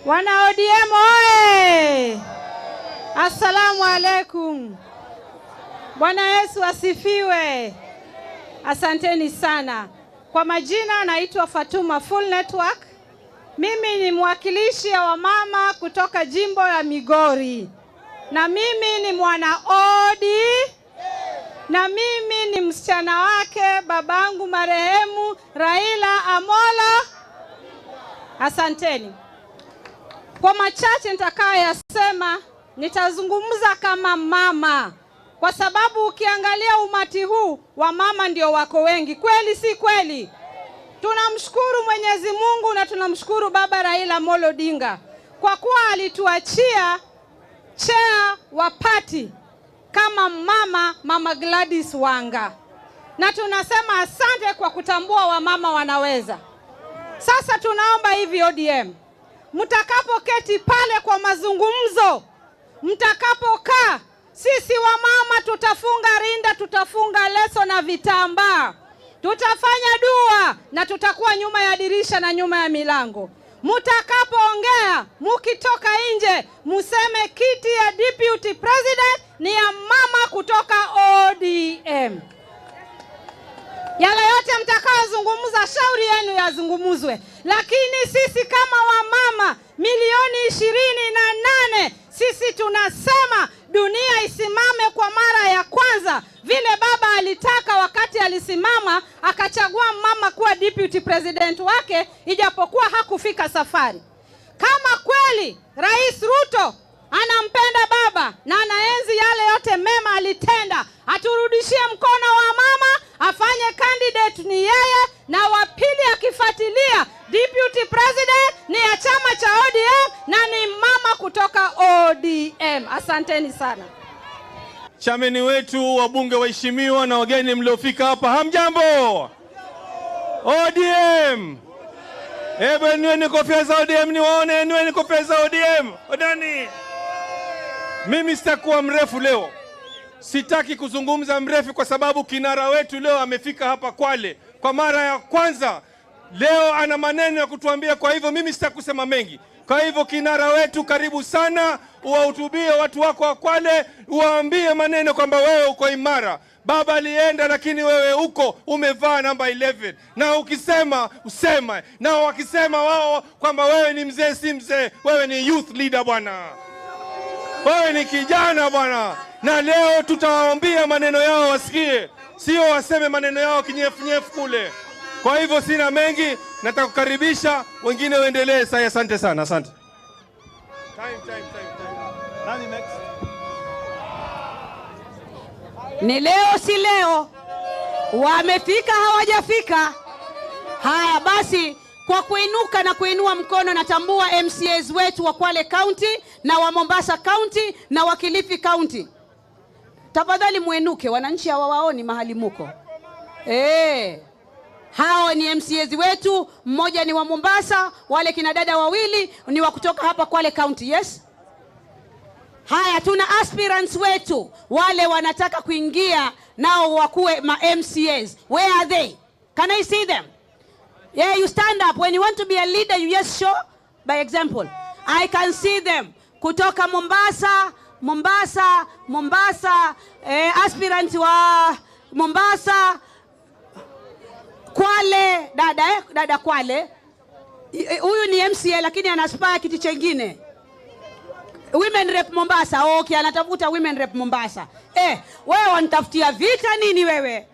Wana ODM oye! Assalamu alaikum. Bwana Yesu asifiwe. Asanteni sana. Kwa majina naitwa Fatuma Full Network. Mimi ni mwakilishi wa wamama kutoka jimbo la Migori, na mimi ni mwana ODM, na mimi ni msichana wake babangu marehemu Raila Amolo. Asanteni. Kwa machache nitakayoyasema, nitazungumza kama mama, kwa sababu ukiangalia umati huu wa mama ndio wako wengi. Kweli si kweli? Tunamshukuru Mwenyezi Mungu na tunamshukuru Baba Raila Amolo Odinga kwa kuwa alituachia chair wa party kama mama, Mama Gladys Wanga, na tunasema asante kwa kutambua wamama wanaweza. Sasa tunaomba hivi ODM, mtakapoketi pale kwa mazungumzo, mtakapokaa, sisi wamama tutafunga rinda, tutafunga leso na vitambaa, tutafanya dua na tutakuwa nyuma ya dirisha na nyuma ya milango. Mutakapoongea, mukitoka nje, museme kiti ya deputy president ni ya mama kutoka ODM. Yale yote mtakayozungumza, shauri yenu yazungumzwe, lakini sisi kama wamama milioni 28, sisi tunasema dunia isimame kwa mara ya kwanza, vile baba alitaka wakati alisimama akachagua mama kuwa deputy president wake, ijapokuwa hakufika safari. Kama kweli Rais Ruto anampenda baba na anaenzi yale yote mema alitenda, aturudishie mkono wa mama, afanye candidate ni yeye, na wa pili akifuatilia deputy president ni ya chama cha ODM na ni mama kutoka ODM. Asanteni sana. Chairman wetu, wabunge waheshimiwa na wageni mliofika hapa, hamjambo? ODM! Hebu inueni kofia za ODM niwaone, inueni kofia za ODM. Odani. Mimi sitakuwa mrefu leo, sitaki kuzungumza mrefu kwa sababu kinara wetu leo amefika hapa Kwale kwa mara ya kwanza. Leo ana maneno ya kutuambia, kwa hivyo mimi sitakusema mengi. Kwa hivyo kinara wetu, karibu sana, uwahutubie watu wako wa Kwale, uwaambie maneno kwamba wewe uko imara. Baba alienda, lakini wewe uko umevaa namba 11, na ukisema usema, na wakisema wao kwamba wewe ni mzee, si mzee, wewe ni youth leader bwana, wewe ni kijana bwana, na leo tutawaambia maneno yao wasikie, sio waseme maneno yao kinyefunyefu kule. Kwa hivyo sina mengi, nataka kukaribisha wengine waendelee. Sasa asante sana, asante. Time, time, time, time. Nani next? Ni leo si leo, wamefika hawajafika? Haya basi, kwa kuinuka na kuinua mkono, natambua MCAs wetu wa Kwale County na wa Mombasa County na wa Kilifi County. Tafadhali muinuke, wananchi hawawaoni mahali muko. Hao ni MCAs wetu, mmoja ni wa Mombasa, wale kina dada wawili ni wa kutoka hapa Kwale County. Yes? Haya, tuna aspirants wetu wale wanataka kuingia nao wakuwe ma MCAs. Where are they? Can I see them? Yeah, you stand up. When you want to be a leader, you just show by example. I can see them. Kutoka Mombasa, Mombasa, Mombasa, aspirant wa Mombasa, Kwale, dada dada Kwale. Huyu ni MCA lakini ana aspire kiti chengine. Women Rep Mombasa. Okay, anatafuta Women Rep Mombasa. Wewe wanitafutia vita nini wewe?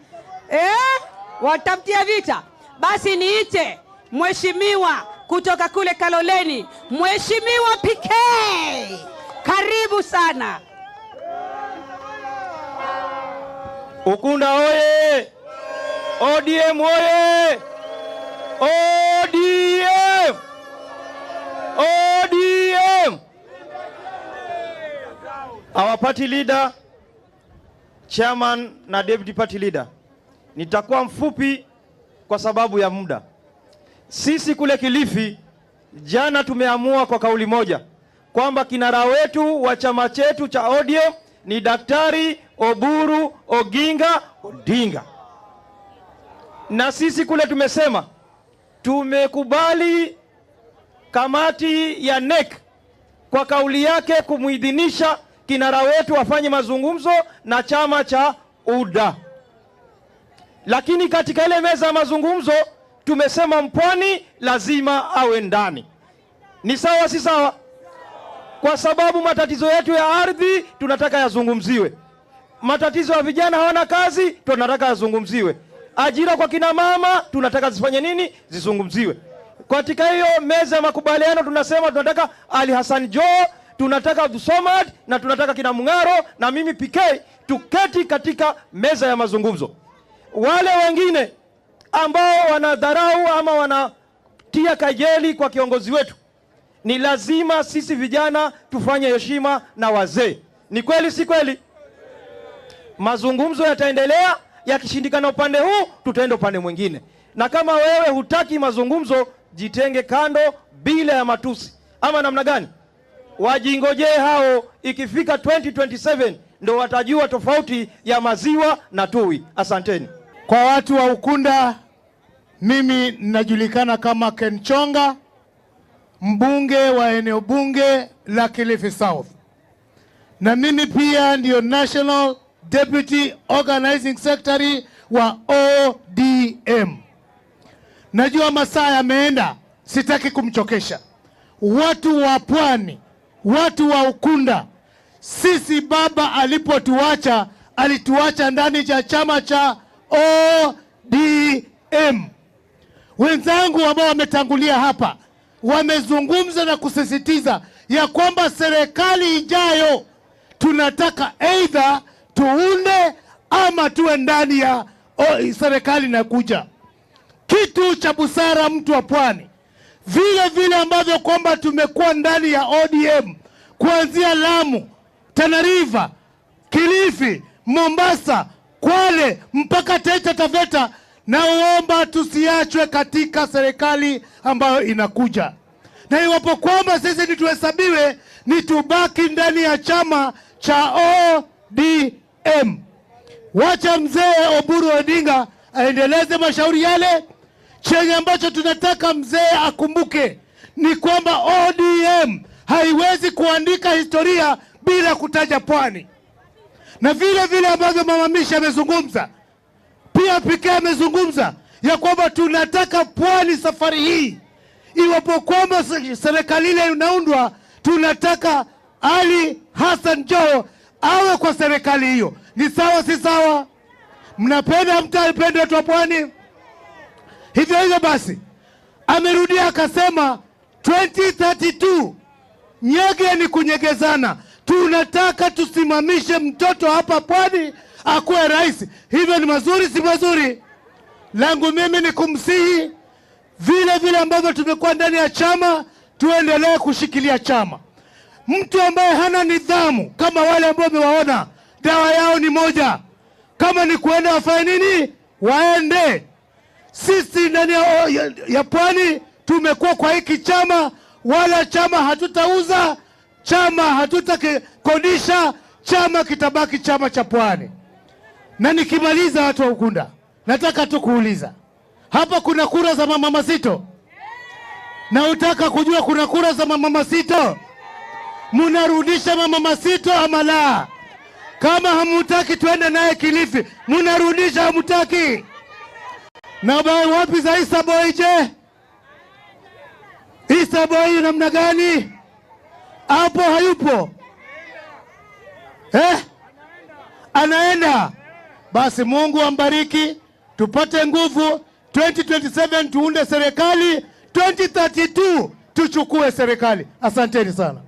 Watafutia vita. Basi niite mheshimiwa kutoka kule Kaloleni, Mheshimiwa PK. Karibu sana. Ukunda oye! ODM oye! ODM! ODM! Our party leader, chairman na deputy party leader. Nitakuwa mfupi kwa sababu ya muda. Sisi kule Kilifi jana tumeamua kwa kauli moja kwamba kinara wetu wa chama chetu cha ODM ni Daktari Oburu Oginga Odinga. Na sisi kule tumesema tumekubali Kamati ya NEC kwa kauli yake kumuidhinisha kinara wetu afanye mazungumzo na chama cha UDA. Lakini katika ile meza ya mazungumzo tumesema mpwani lazima awe ndani. Ni sawa si sawa? Kwa sababu matatizo yetu ya ardhi tunataka yazungumziwe. Matatizo ya vijana hawana kazi tunataka yazungumziwe. Ajira kwa kina mama tunataka zifanye nini? Zizungumziwe. Katika hiyo meza ya makubaliano tunasema tunataka Ali Hassan Joho, tunataka Abdulswamad na tunataka kina Mung'aro na mimi PK tuketi katika meza ya mazungumzo. Wale wengine ambao wanadharau ama wanatia kajeli kwa kiongozi wetu, ni lazima sisi vijana tufanye heshima na wazee. Ni kweli si kweli? Mazungumzo yataendelea, yakishindikana upande huu tutaenda upande mwingine. Na kama wewe hutaki mazungumzo, jitenge kando bila ya matusi. Ama namna gani? Wajingojee hao, ikifika 2027 ndo watajua tofauti ya maziwa na tui. Asanteni. Kwa watu wa Ukunda, mimi ninajulikana kama Ken Chonga, mbunge wa eneo bunge la Kilifi South, na mimi pia ndio National Deputy Organizing Secretary wa ODM. Najua masaa yameenda, sitaki kumchokesha. Watu wa Pwani, watu wa Ukunda, sisi baba alipotuacha alituacha ndani cha chama cha ODM. Wenzangu ambao wametangulia hapa wamezungumza na kusisitiza ya kwamba serikali ijayo tunataka either tuunde ama tuwe ndani ya serikali inakuja. Kitu cha busara mtu wa Pwani, vile vile ambavyo kwamba tumekuwa ndani ya ODM kuanzia Lamu, Tana River, Kilifi, Mombasa, Kwale mpaka Taita Taveta, naomba tusiachwe katika serikali ambayo inakuja. Na iwapo kwamba sisi ni tuhesabiwe, ni tubaki ndani ya chama cha ODM. Wacha mzee Oburu Odinga aendeleze mashauri yale. Chenye ambacho tunataka mzee akumbuke ni kwamba ODM haiwezi kuandika historia bila kutaja Pwani. Na vile vile ambavyo Mama Misha amezungumza, pia PK amezungumza ya kwamba tunataka Pwani safari hii, iwapo kwamba serikali ile inaundwa, tunataka Ali Hassan Joho awe kwa serikali hiyo. Ni sawa si sawa? Mnapenda mtapenda watu wa Pwani? Hivyo hivyo basi, amerudia akasema 2032 nyege ni kunyegezana. Tunataka tusimamishe mtoto hapa Pwani akuwe rais. Hivyo ni mazuri si mazuri? Langu mimi ni kumsihi, vile vile ambavyo tumekuwa ndani ya chama, tuendelee kushikilia chama. Mtu ambaye hana nidhamu kama wale ambao umewaona, dawa yao ni moja. Kama ni kuenda wafanye nini? Waende. Sisi ndani ya Pwani tumekuwa kwa hiki chama, wala chama hatutauza, chama hatutakodisha, chama kitabaki chama cha Pwani. Na nikimaliza, watu wa Ukunda, nataka tu kuuliza, hapa kuna kura za mama Masito? Na utaka kujua kuna kura za mama Masito? Munarudisha mama Masito ama la? Kama hamutaki tuende naye Kilifi, munarudisha hamutaki? Na bai wapi za Issa Boy je? Issa Boy namna gani? Hapo hayupo. Anaenda. Basi Mungu ambariki, tupate nguvu 2027 tuunde serikali, 2032 tuchukue serikali. Asanteni sana.